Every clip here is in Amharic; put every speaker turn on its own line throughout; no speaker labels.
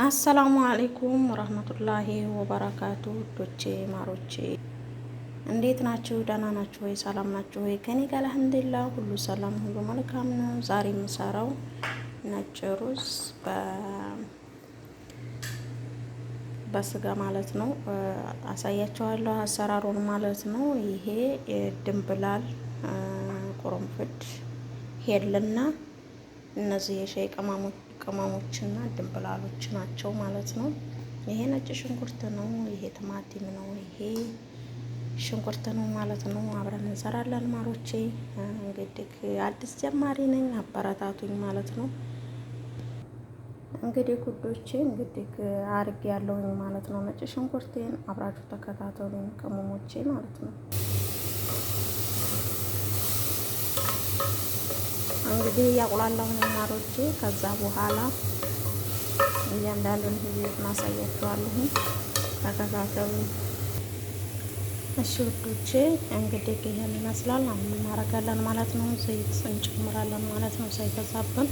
አሰላሙ አለይኩም ወራህመቱላሂ ወበረካቱ። ውዶቼ ማሮቼ እንዴት ናችሁ? ደህና ናችሁ ወይ? ሰላም ናችሁ ወይ? ከኔ ጋር አልሐምዱሊላህ ሁሉ ሰላም፣ ሁሉ መልካም ነው። ዛሬ የምሰራው ነጭ ሩዝ በስጋ ማለት ነው። አሳያችኋለሁ አሰራሩን ማለት ነው። ይሄ ድንብላል፣ ቁርንፍድ፣ ሄልና እነዚህ የሻይ ቅመሞችና ድንብላሎች ናቸው ማለት ነው። ይሄ ነጭ ሽንኩርት ነው። ይሄ ቲማቲም ነው። ይሄ ሽንኩርት ነው ማለት ነው። አብረን እንሰራለን ማሮቼ። እንግዲህ አዲስ ጀማሪ ነኝ፣ አበረታቱኝ ማለት ነው። እንግዲህ ጉዶቼ እንግዲህ አርግ ያለውኝ ማለት ነው። ነጭ ሽንኩርቴን አብራችሁ ተከታተሉኝ ቅመሞቼ ማለት ነው። እንግዲህ እያቁላላሁ ነው ማሮቼ። ከዛ በኋላ እያንዳንዱን ሂደት ማሳያችኋለሁ። ተከታተሉኝ እሺ ውዶቼ። እንግዲህ ይሄን ይመስላል። አሁን እናደርጋለን ማለት ነው። ዘይት እንጨምራለን ማለት ነው፣ ሳይበዛብን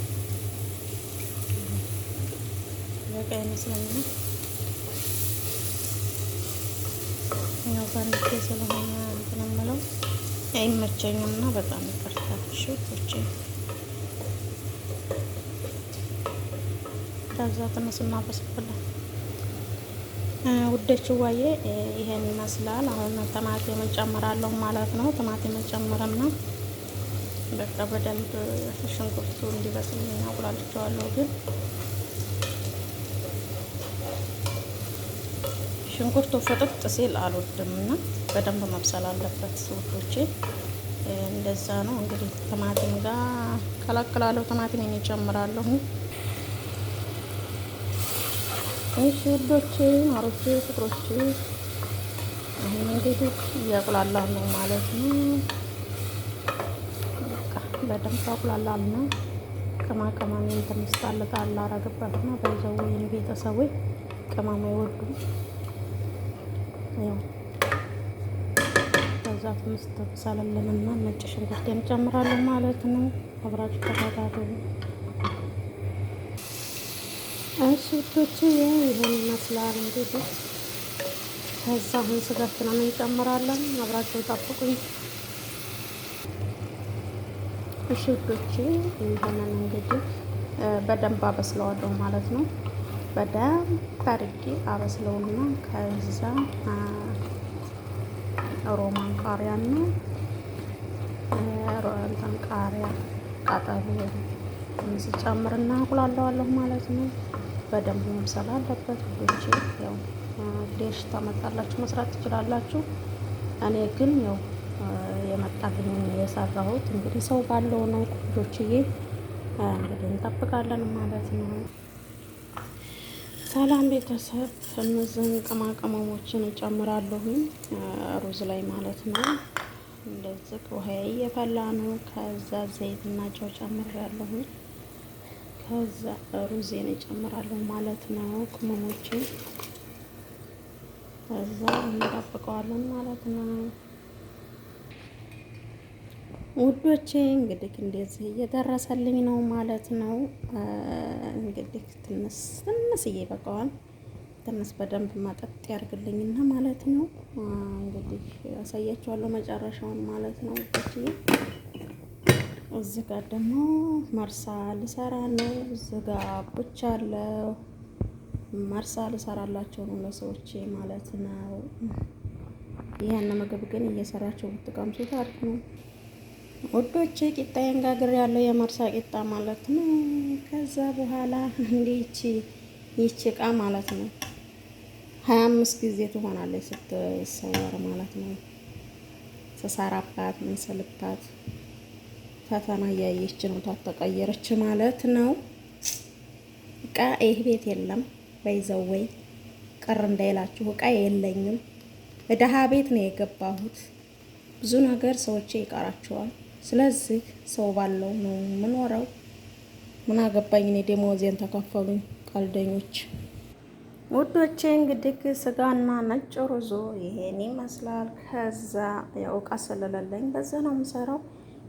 በቃ ይመስለኛል። ያው ባንዴ ስለሆነ እንትን የምለው አይመቸኝምና በጣም ይቅርታ እሺ ውዶቼ። ከዛ ትንሽ እናበስላለን ውዶች ዋዬ ይሄን ይመስላል። አሁን ቲማቲም እጨምራለሁ ማለት ነው። ቲማቲም እጨምርና በቃ በደንብ ሽንኩርቱ እንዲበስልኝ አቁላልቸዋለሁ። ግን ሽንኩርቱ ፍጥጥ ሲል አልወድም እና በደንብ መብሰል አለበት ውዶቼ። እንደዛ ነው እንግዲህ ቲማቲም ጋር ቀላቅላለሁ። ቲማቲም እጨምራለሁ። እሺ ውዶቼ ማሮቼ ፍቅሮቼ አሁን እንግዲህ እያቁላላሁ ነው ማለት ነው። በቃ በደንብ አቁላላና ቅመማ ትንሽ ጣል ጣል አደርግበትና በዛው ወይኔ ቤተሰቦች ቅመም አይወዱም። ያው ከዛ ትንሽ ተበሰለልንና ነጭ ሽንኩርት እንጨምራለን ማለት ነው። አብራችሁ ተከታተሉ። እሺ ውዶቼ ይሄን ይመስላል እንግዲህ። ከዛ አሁን ስጋችንን እንጨምራለን። አብራችሁ ጠብቁኝ። እሺ ውዶቼ ይሄንን እንግዲህ በደንብ አበስለዋለሁ ማለት ነው። በደንብ አድርጌ አበስለውና ከዛ ሮማን ቃሪያና እንትን ቃሪያ ቃጠሎ ስጨምርና አቁላለዋለሁ ማለት ነው። በደንብ መብሰል አለበት ውዶቼ። ያው fresh ታመጣላችሁ መስራት ትችላላችሁ። እኔ ግን ያው የመጣልኝን የሰራሁት እንግዲህ ሰው ባለው ነው ውዶችዬ። እንግዲህ እንጠብቃለን ማለት ነው። ሰላም ቤተሰብ፣ እነዚህን ቅመሞችን እጨምራለሁኝ ሩዝ ላይ ማለት ነው። እንደዚህ ውሃ እየፈላ ነው። ከዛ ዘይትና ጨው ጨምሬያለሁኝ። ከዛ ሩዜን እጨምራለሁ ማለት ነው። ቅመሞችን ከዛ እንጠብቀዋለን ማለት ነው። ውዶቼ እንግዲህ እንደዚህ እየደረሰልኝ ነው ማለት ነው። እንግዲህ ትንሽ ትንሽ ይበቃዋል። ትንሽ በደንብ ማጠጥ ያርግልኝና ማለት ነው። እንግዲህ ያሳያችኋለሁ መጨረሻውን ማለት ነው ውዶቼ። እዚህ ጋር ደግሞ መርሳ ልሰራ ነው። እዚህ ጋር ብቻ አለው መርሳ ልሰራላቸው ነው ለሰዎቼ ማለት ነው። ይህን ምግብ ግን እየሰራችሁ ብትቀምሱት አሪፍ ነው ውዶቼ። ቂጣዬን ጋግሬ ያለው የመርሳ ቂጣ ማለት ነው። ከዛ በኋላ እንዲህ ይቺ እቃ ማለት ነው 25 ጊዜ ትሆናለች ስትሰወር ማለት ነው። ስሰራባት ምን ስልባት ፈተና እያየች ነው ታተቀየረች ማለት ነው። እቃ ይህ ቤት የለም በይዘው ወይ ቅር እንዳይላችሁ እቃ የለኝም። ደሃ ቤት ነው የገባሁት። ብዙ ነገር ሰዎቼ ይቀራቸዋል። ስለዚህ ሰው ባለው ነው የምኖረው። ምን አገባኝ እኔ ደሞዜን ተከፈሉኝ ቀልደኞች። ውዶቼ እንግዲህ ስጋና ነጭ ሩዞ ይሄን ይመስላል። ከዛ ያው እቃ ስለሌለኝ በዛ ነው የምሰራው።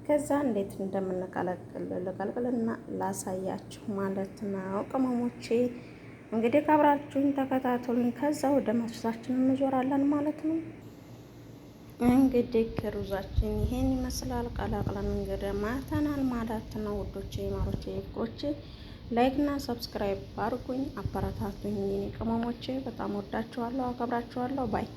ከዛ እንዴት እንደምንቀለቅል ልቀልቅልና ላሳያችሁ ማለት ነው ቅመሞቼ። እንግዲህ አብራችሁኝ ተከታተሉኝ። ከዛ ወደ መርሳችን እንዞራለን ማለት ነው። እንግዲህ ሩዛችን ይሄን ይመስላል። ቀላቅለን እንግዲህ ማተናል ማለት ነው ውዶቼ፣ ማሮቼ፣ ፍቅሮቼ like እና subscribe አድርጉኝ፣ አበረታቱኝ። የኔ ቅመሞቼ በጣም ወዳችኋለሁ፣ አከብራችኋለሁ። Bye.